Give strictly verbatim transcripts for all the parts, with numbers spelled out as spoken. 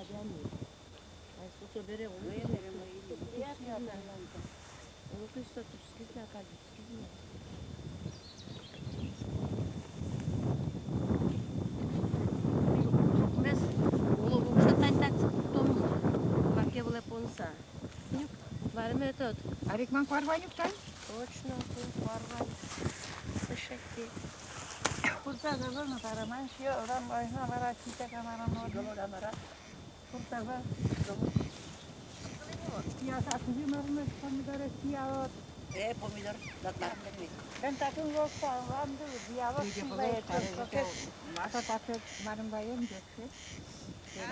Яни. Ай, со бере улыкысьтыз, улыкысьтыз тускиз на, кадь тускиз на. Укмес уло воксё тань татчы пуктом ни, маке вылэ понса. Нюк, марым тод. Арик ман куарва нюк тань? Точно, куарва. Слышите? Курта да вон, параман сиё, рам, ой, на, мара, ситя, камара, модно. Сиё, камара. Куртага. Я, так, кызьы мармес помидорез сиялод? Э, помидор, дак, дак, дак. Бен татын локса, ламды, дьявол сивает, сивает. Маса татын марым ваён, дёксет.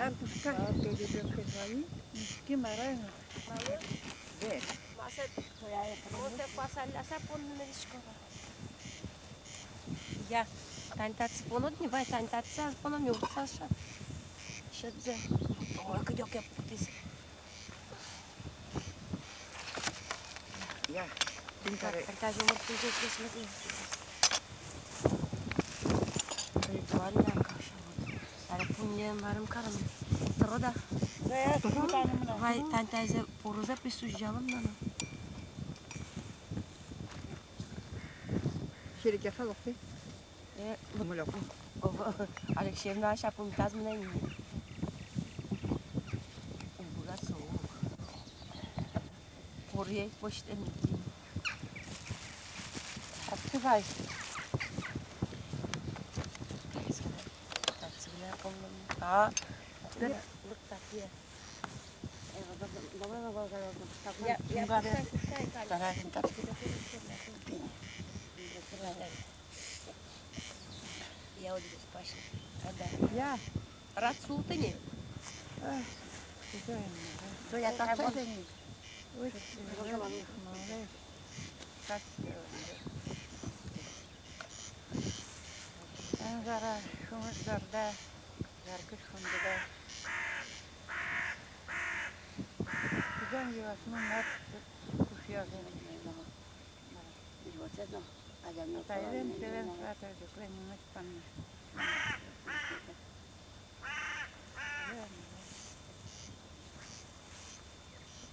Артушка. А, перед дёксет ваи. Миськи марай. Вале? Вале? Маса, маса пасалляса понны мелисько. Я, тань татчы понод ни, вай, тань татчы ас поно, ми утчаса. Шедьзэ. Ой, кыдёке пуктӥз. Я, тань татчы. Тань татчы мурт тӥнь ӟеч, ӟеч, ӟеч. Ой, Варя, каша вот. Аре пуньлэн марым карыны. Трода. Вай, тань татчы порызэ пи сузялом на. Серекъяса лыктӥ. Э, мылёк. Алексеевна, ася пумитаз мынэ ни. Быгатэ со. Куръя пӧзьтэ ни. Открывай. А, лыктак, я. Я. Рад султыны. Эх, Зоя, Зоя, тарабон. Ой, молодец. Эн зара шумыт дорда, яркыт шундыда. Кызьы юасьмы мар кушъязы. Таилэн силен сатэ ӝуклэн нимыз панна.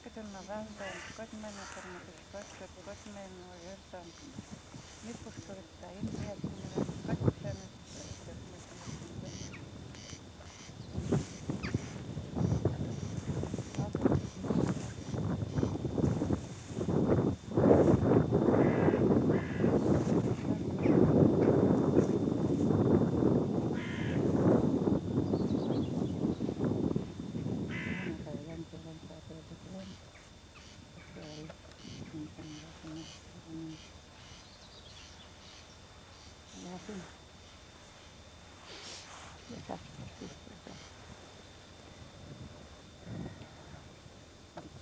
Кытын но ваньзэ, котьмаен но корматӥськод, котьмаен но ужыртон. Ми пушкыртаим, я, синмын, котьмаен.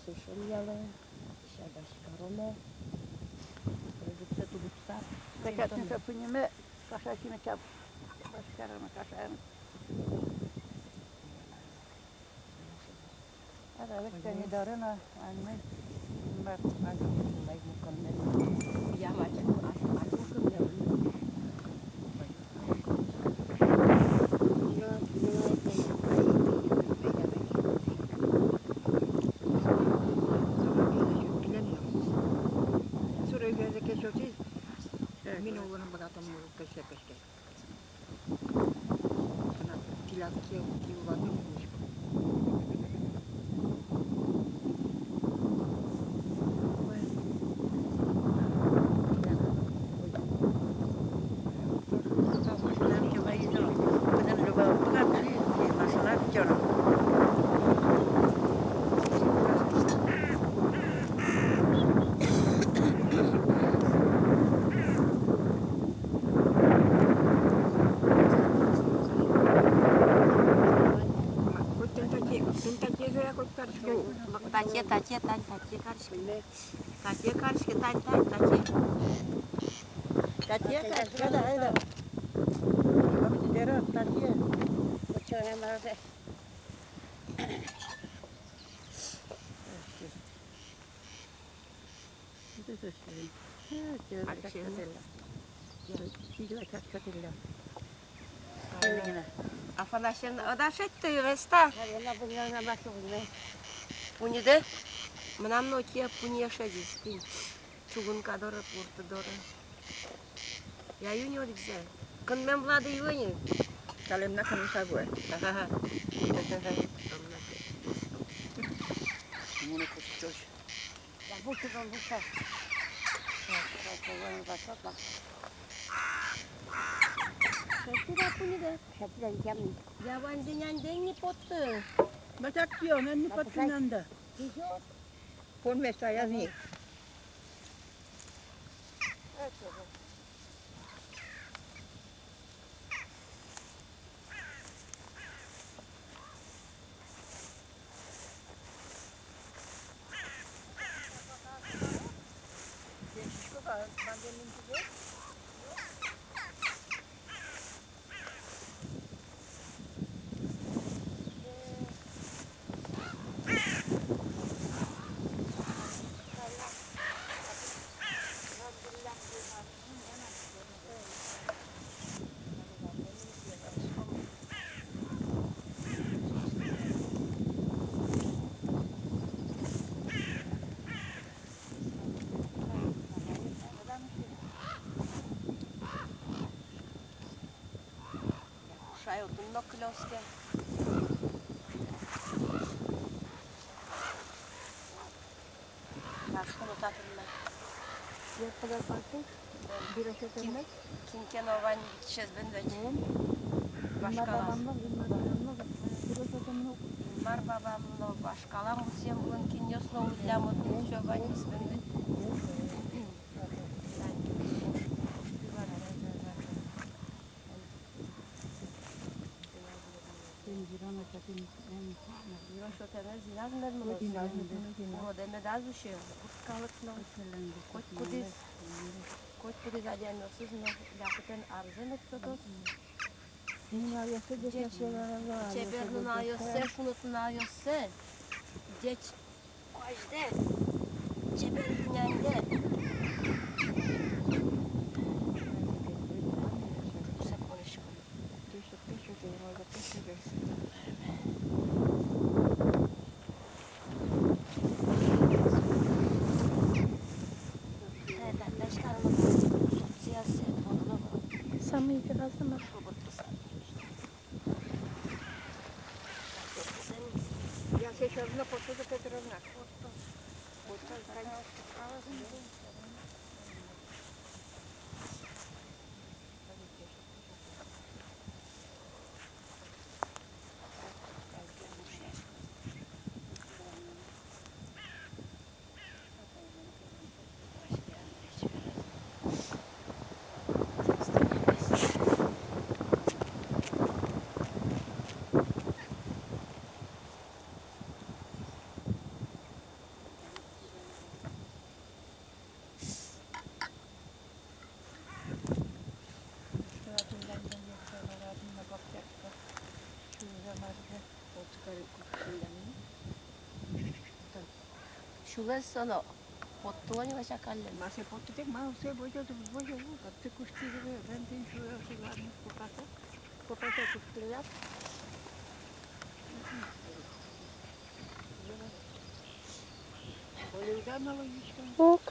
Сушен яле, сядась кароно, продукция тубыкса. Качатын сапыниме, кашасиме чап. Башкарыме, кашаем. Ара, век помидоры но, анне, мар, мар. Я, мар, ас, мар, мукын, я. Сурой гезэ кесётӥз, мин улыны быгатом, кесэ, кесэ. Коть тань татчы, тань татчы, Зоя, коть кариськы. Татчы, татчы, тань татчы кариськы. Татчы кариськы, тань, тань татчы. Татчы кариськы, да, да. Вера, татчы. Учёная молодец. Афанасьевна, ӧд-а шедьты, Веста? Пуньыдэ? Мынам но ӧтие пуньы шедиз, кин. Чугунка доры, пурты доры. Я, юни одӥгзэ. Кынмем вылады юни. Талэм на кынмыса гуэ. Ага. Кымыны кошкыч? Я, бусы, бусы. Я, ваньзэ няньдэ ини потты. Батак пион, эн ни потты няньдэ. Пон места язни. Шай отын но кылёз ке. Кашкун татын на. Кин, кин ке но вань, витьсез бен ведь. Вашкалаз. Инмар бабам но, вашкалам, мусем вылын кинъёс но улӥллям отын, всё, ваньмыз бен ведь. Уродэ медаз усе, гурт калык но. Котькудӥз, котькудӥз адямиосыз но лякытэн арзэ мед сётоз. Ӟеч, чебер нуналъёссэ, шуныт нуналъёссэ. Ӟеч куазьдэ, чебер няньдэ. Самый разный маршрут. Сюлэз со но поттыло ни ласянь каллен. Ма сое поттытэк, ма сое возё, возё, вот ты куштӥ, вентин сюлэз, ладно, копаса, копаса куштӥллям. Ок.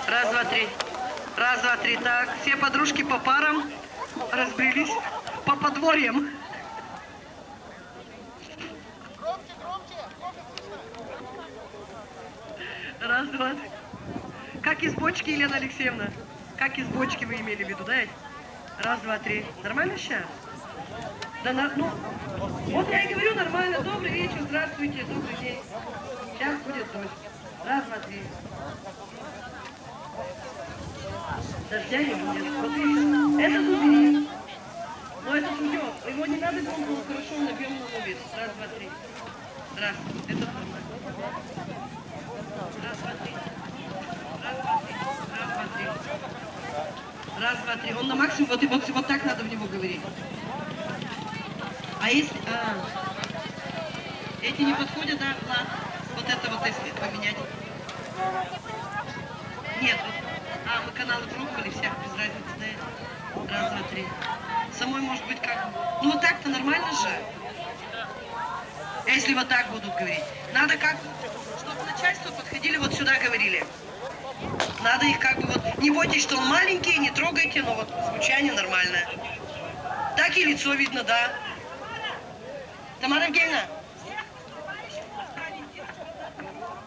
Раз, два, три. Раз, два, три. Так, все подружки по парам разбрелись по подворьям. Раз, два, три. Как из бочки, Елена Алексеевна? Как из бочки вы имели в виду, да? Раз, два, три. Нормально сейчас? Да, на- ну, вот я и говорю, нормально. Добрый вечер, здравствуйте, добрый день. Сейчас будет дождь. Раз, два, три. Дождя не будет. Вот видишь, этот убери. Но этот уйдёт. Его не надо, он был хорошо набьём на лобик. Раз, два, три. Раз. Этот нормально. Раз, два, три. Раз, два, три. Раз, два, три. Раз, два, три. Он на максимум, вот, и вот, вот так надо в него говорить. А если... А, эти не подходят, да, Влад? Вот это вот если поменять. Нет, вот, а, мы каналы пробовали, всех без разницы, да? Раз, два, три. Самой, может быть, как бы. Ну, вот так-то нормально же. Если вот так будут говорить. Надо как, чтобы начальство подходили, вот сюда говорили. Надо их как бы вот, не бойтесь, что он маленький, не трогайте, но вот звучание нормальное. Так и лицо видно, да. Тамара Евгеньевна.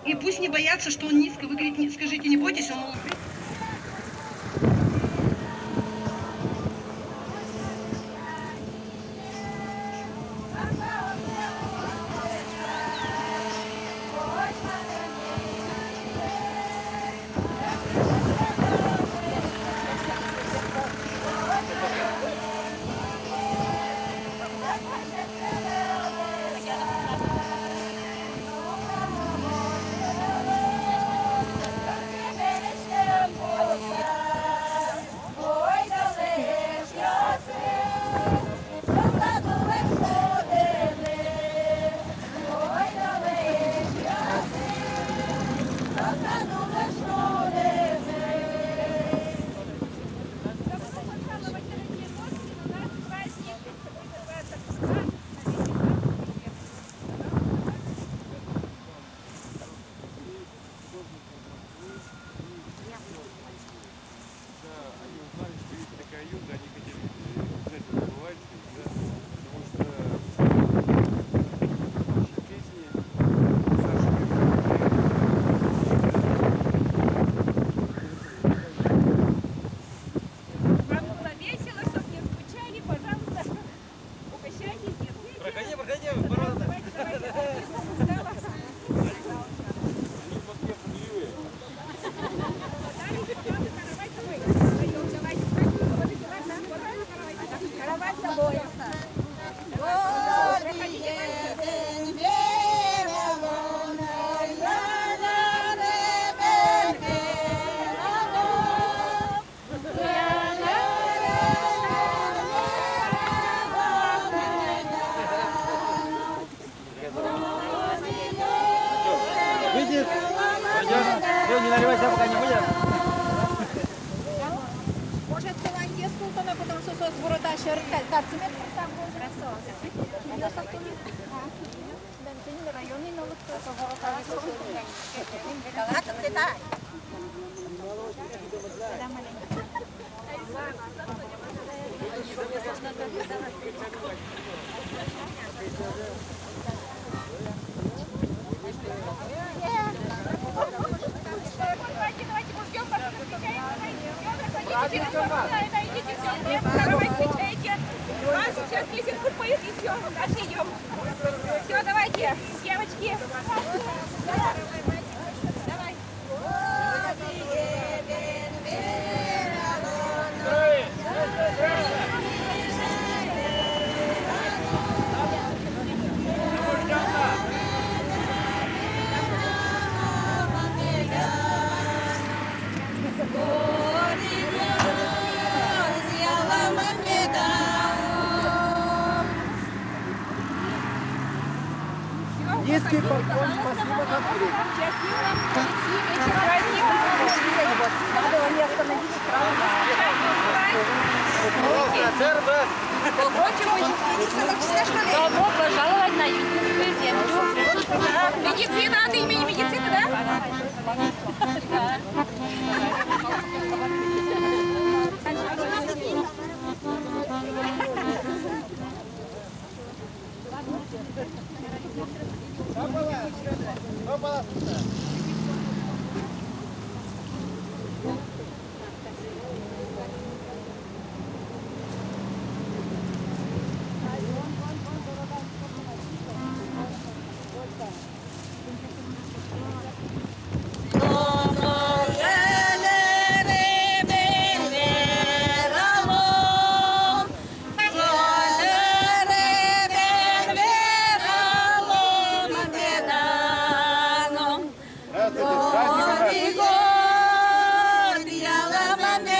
И пусть не боятся, что он низко. Вы говорите, не, скажите, не бойтесь, он улыбнётся. Да, они узнали, что есть такая юнга, они хотели, э, обязательно побывать, да, потому что наши песни, Саша, Вам было весело, чтоб не скучали, пожалуйста. Проходи, проходи, пожалуйста. Выйдет. Пойдём. Всё, не наливайся, пока не будет. Может, целанье с култона, потому что соос ворота сьӧры та-, татсы мед пыртам. Хорошо. Районный налог. Давайте, всё, всё, давайте, всё, дальше идём. Всё, давайте, девочки. Давай. Низкий поклон, спасибо за встречу. Добро пожаловать на Юдинскую землю. Медицина, от имени медицины, да? Да.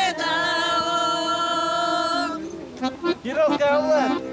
Здравствуйте, с праздником вас! Кировская область!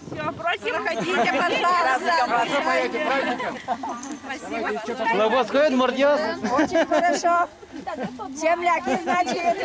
Всё, просим, проходите, пожалуйста. Спасибо. Слободской мордёс. Очень хорошо. Земляки, значит.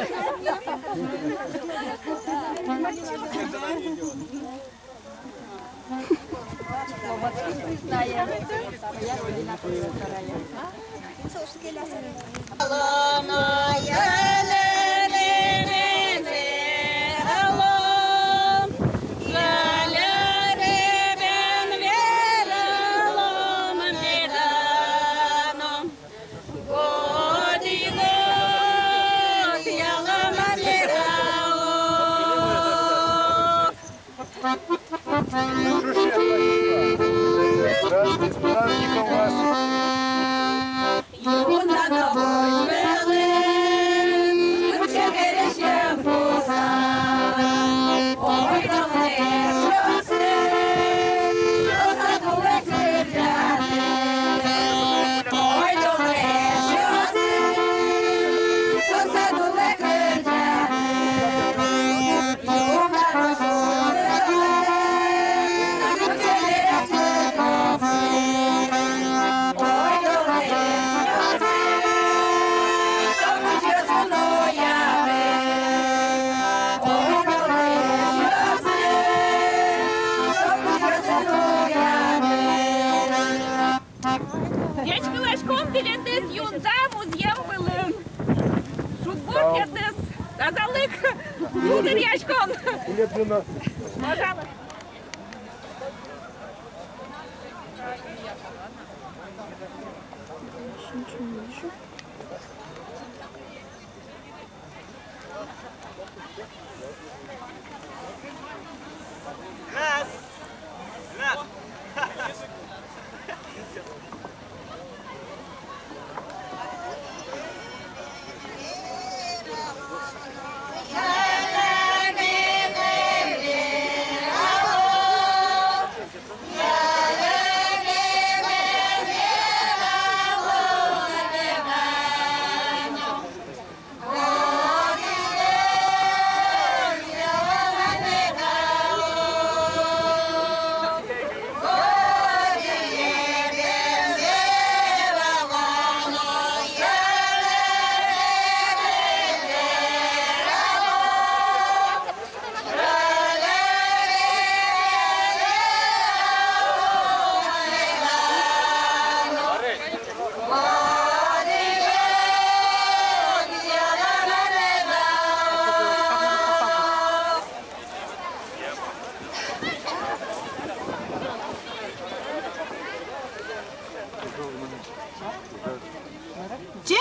Здравствуйте, с праздником вас! Ӟечкыласьком тӥледыз юнда музъем вылын. Шудбур кертэз, тазалык, удыръяськон. Пожалуйста.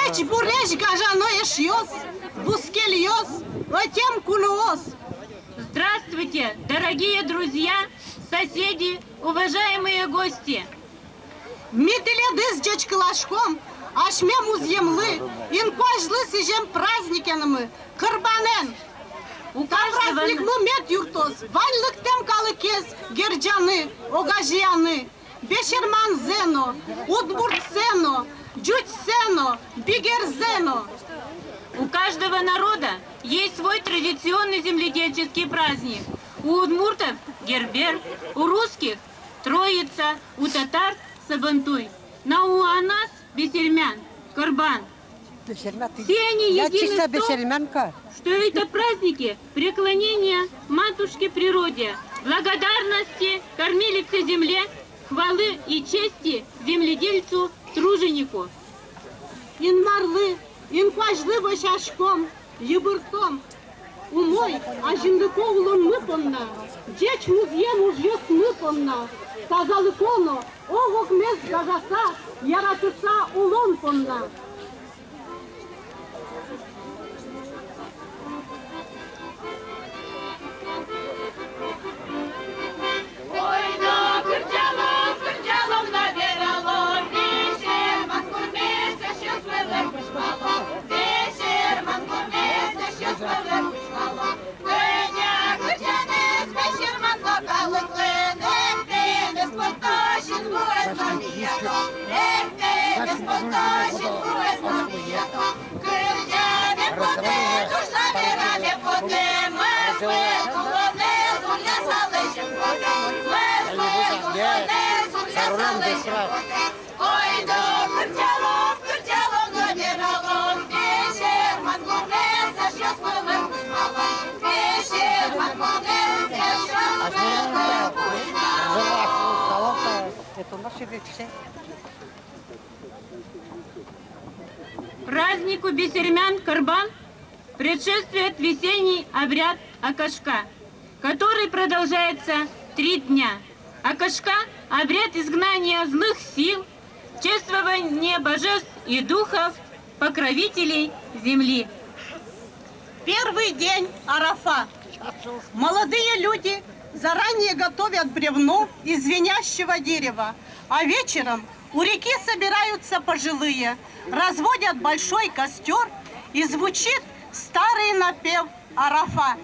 Ӟечбуресь, гажано эшъёс, бускельёс, ӧтем куноос! Здравствуйте, дорогие друзья, соседи, уважаемые гости! Ми тӥледыз ӟечкыласьком асьме музъемлы, инкуазьлы сӥзем праздникенымы, Кырбанэн. Та праздникмы мед юрттоз вань лыктэм калыкез герӟаны, огазеяны бесерманзэ но, удмуртсэ но, ӟучсэ но, бигерзэ но. У каждого народа есть свой традиционный земледельческий праздник. У удмуртов — Гербер, у русских — Троица, у татар — Сабантуй. Но у нас, бесермян, Кырбан. Все они едины в том, что это праздники преклонения матушке природе, благодарности кормилице земле, хвалы и чести земледельцу-труженику. Инмарлы, инкуазьлы вӧсяськом, йыбыртом умой, азинлыко улонмы понна, ӟеч музъем ужъёсмы понна, тазалыко но, ог-огмес гажаса, яратыса улон понна. Празднику бесермян Кырбан предшествует весенний обряд Акашка, который продолжается три дня. Акашка — обряд изгнания злых сил, чествование божеств и духов, покровителей земли. Первый день — Арафа. Молодые люди заранее готовят бревно из звенящего дерева, а вечером у реки собираются пожилые, разводят большой костёр, и звучит старый напев Арафа.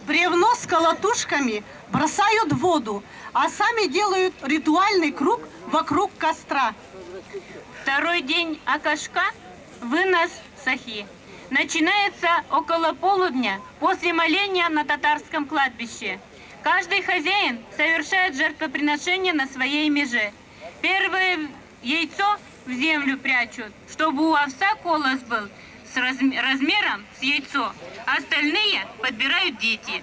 Бревно с колотушками бросают в воду, а сами делают ритуальный круг вокруг костра. Второй день Акашка, вынос сахи, начинается около полудня после моления на татарском кладбище. Каждый хозяин совершает жертвоприношение на своей меже. Первое яйцо в землю прячут, чтобы у овса колос был с разм-, размером с яйцо. Остальные подбирают дети.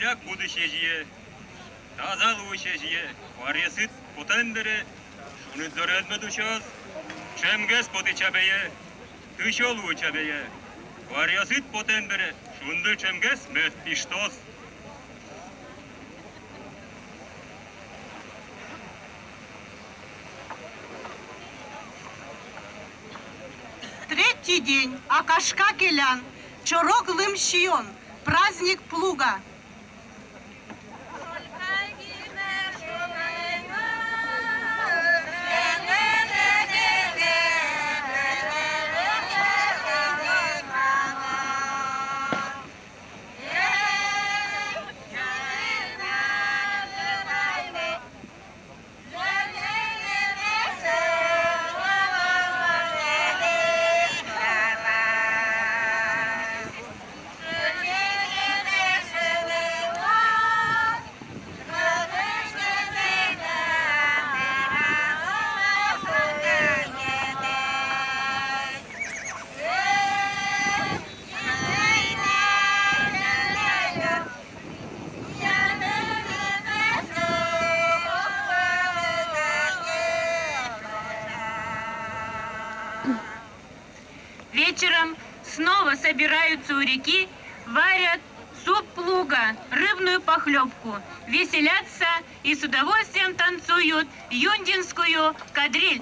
Як будӥсь езьые, таза луись езьые, куаръёсыд потэм бере, шуныт зоред мед усёз, ӵемгес потӥ чабее, тысё луы чабее, куаръёсыд потэм бере, шунды ӵемгес мед пиштоз. Третий день. Акашка келян, чорог лым сиён, праздник плуга. Вечером снова собираются у реки, варят суп плуга, рыбную похлёбку, веселятся и с удовольствием танцуют юндинскую кадриль.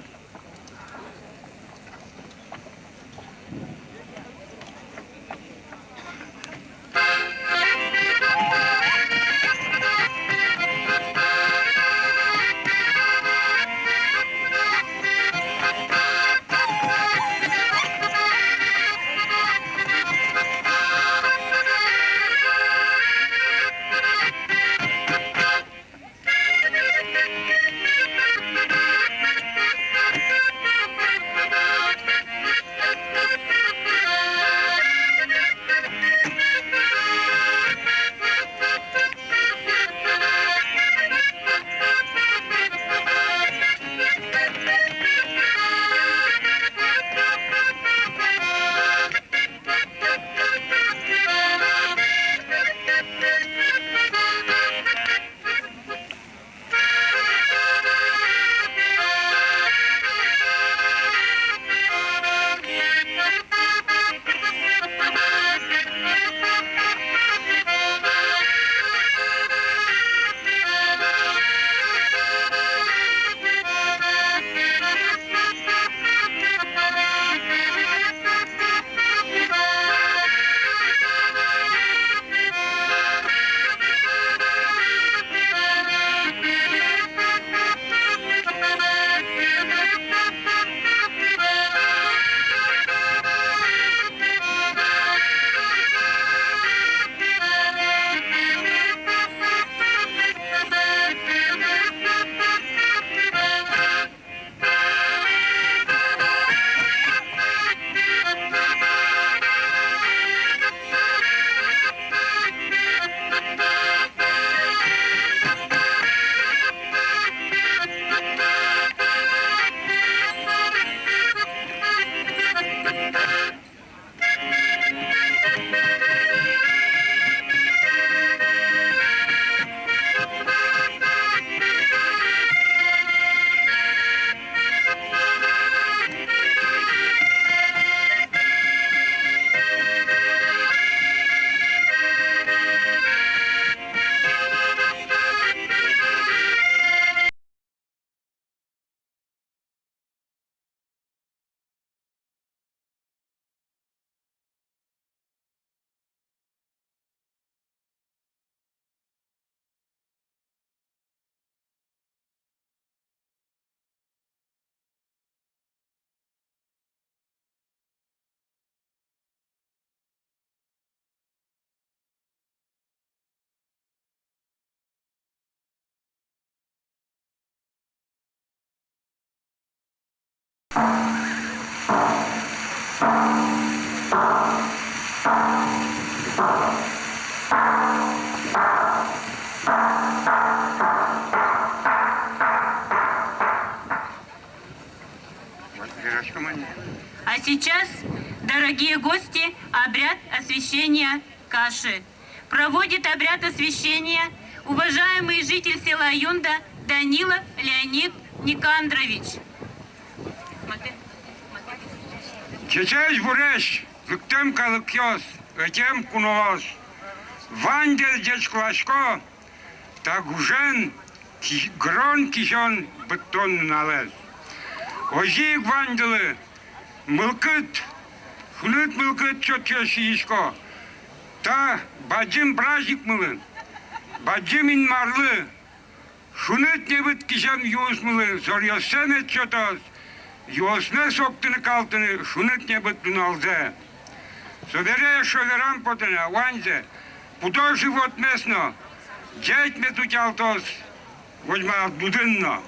А сейчас, дорогие гости, обряд освящения каши. Проводит обряд освящения уважаемый житель села Юнда Данилов Леонид Никандрович. Ӟечесь-буресь, лыктэм калыкъёс, ӧтем куноос! Ваньдэс ӟечкыласько та гужем ки-, гырон кисён быдтон нуналэз. Озьы ик ваньдылы мылкыд, шуныт мылкыд сётӥсь сиисько та бадӟым праздникмылы, бадӟым Инмарлы, шуныт небыт кисем юосмылы зоръёссэ мед сётоз, юосмес октыны-калтыны шуныт небыт нуналзэ. Собере эшшо верам потэ на ваньзэ: пудо-животмес но ӟеч мед утялтоз возьмалась будын но.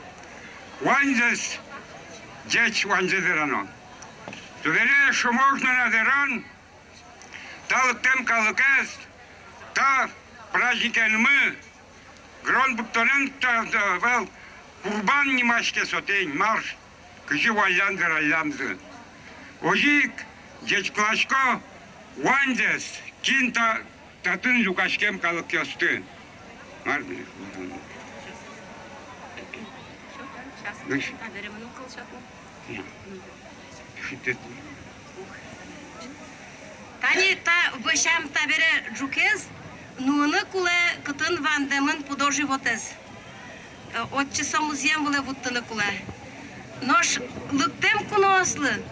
Ваньзэс ӟеч, ваньзэ верано. Собере эшшо можно на веран та лыктэм калыкез та праздникенымы, гырон быдтонэн та, та, вал Курбан нимаське со тӥни, мар, кызьы валлян вераллямзы. Озьы ик ӟечкыласько ваньзэс, кин та татын люкаськем калыкъёсты. Мар. Тани та вӧсям табере ӝукез нуыны кулэ, кытын вандэмын пудо-животэз. Э, отчы со музъем вылэ вуттыны кулэ. Нош лыктэм куноослы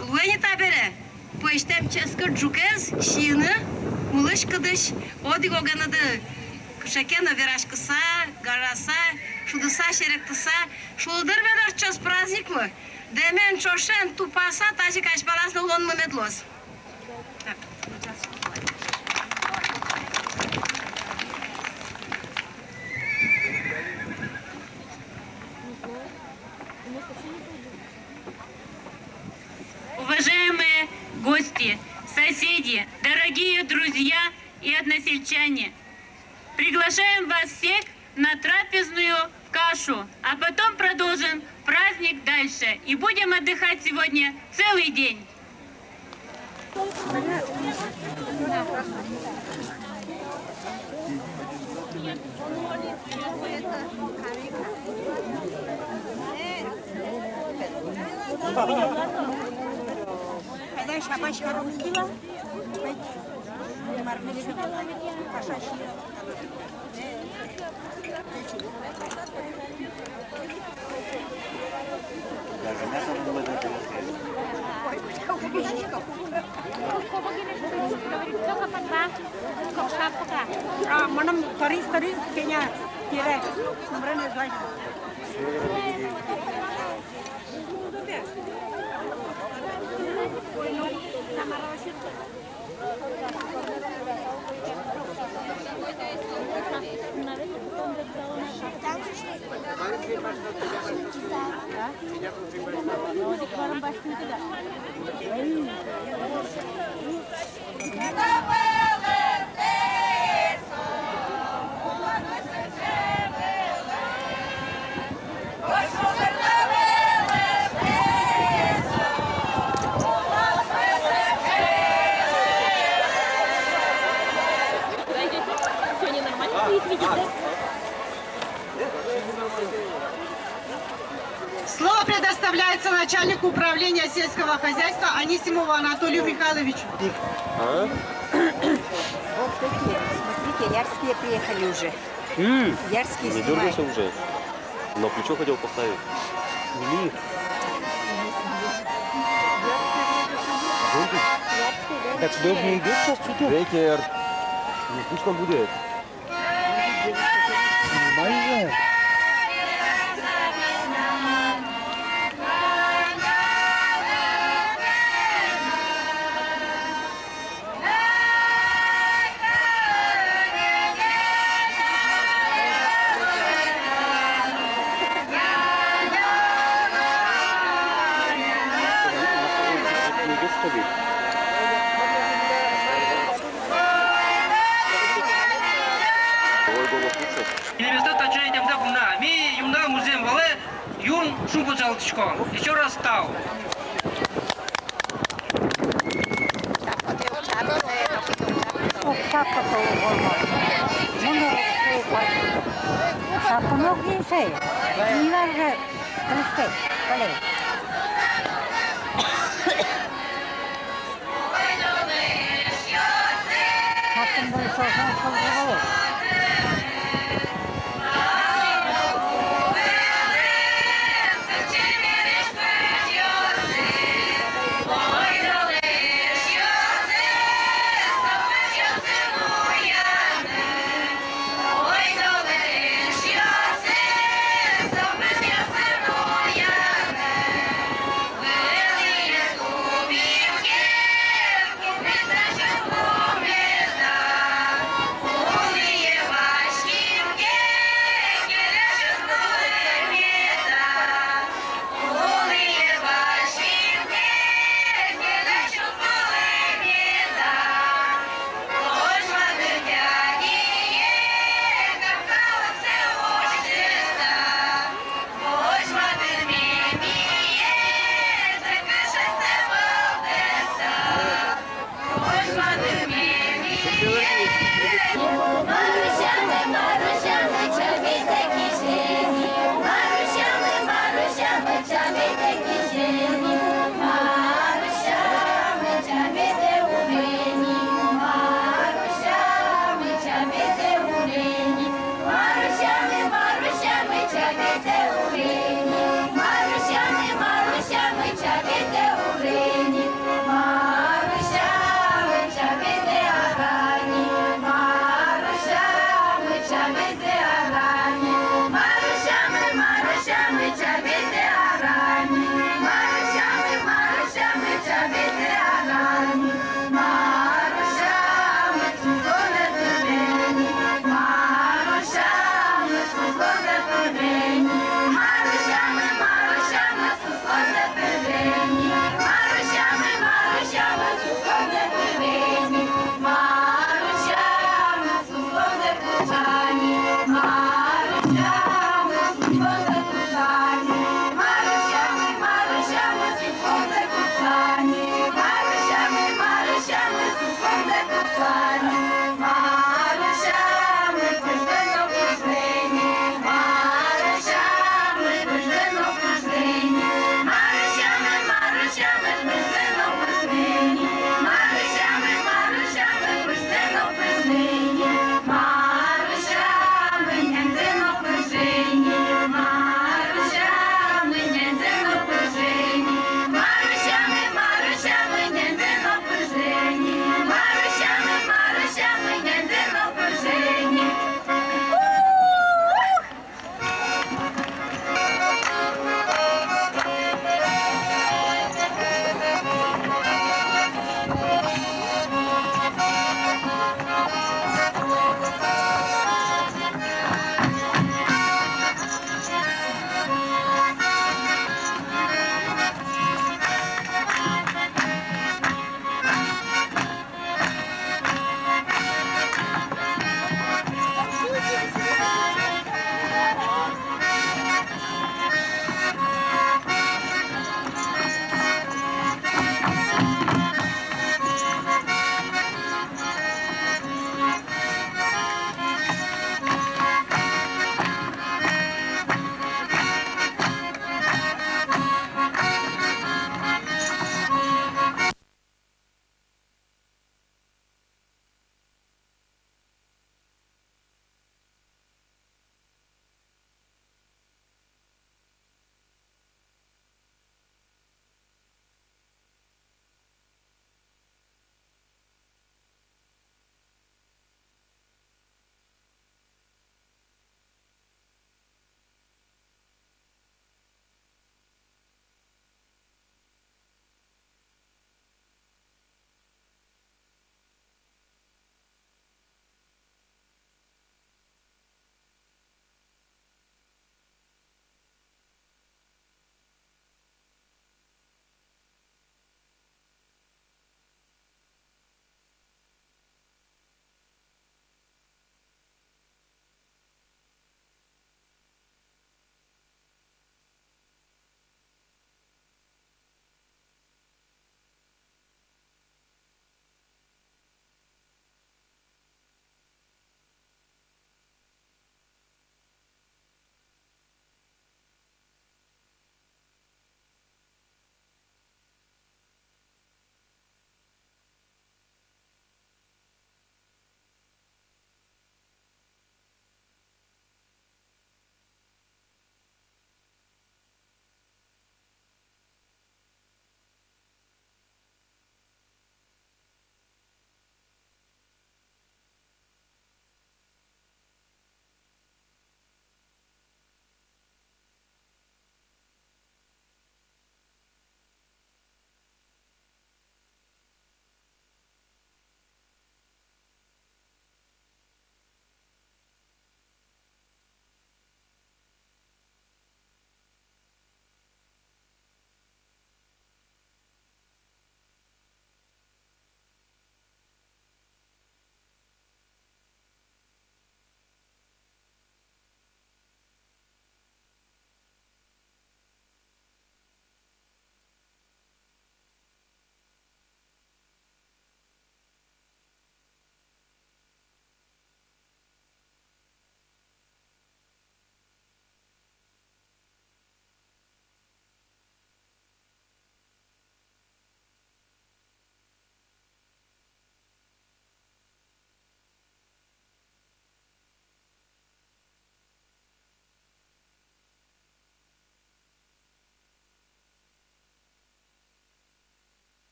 луэ ни табере пӧзьтэм ческыт ӝукез сиыны мылысь-кыдысь, одӥг-огеныды кыӵе ке но вераськыса, гажаса, шудыса, серектыса. Шулдыр мед ортчоз праздникмы, дэмен-ӵошен тупаса, тазьы ик азьпалаз но улонмы мед луоз. Уважаемые гости, соседи, дорогие друзья и односельчане, приглашаем вас всех на трапезную кашу, а потом продолжим праздник дальше и будем отдыхать сегодня целый день. А, мыным тырис, тырис, кӧня, кире, номрен ӧз вазь. Слово предоставляется начальнику управления сельского хозяйства Анисимову Анатолию Михайловичу. А? Вот такие, смотрите, ярские приехали уже. М. Ярские снимают. Не дёргался уже. На плечо хотел поставить. Сними. Так удобно идёт сейчас, что-то. Ветер. Не слышно будет. Снимай же. Ой, голос лучше. Инвестор тача идём да кумна. Ми Юнда музъем валэ юн шумпотчиськом. Ещё раз тау. Саппото уголовник. Мон саппонок инсей. Иварга крестей. Колей. Саппон бой сосан солгало.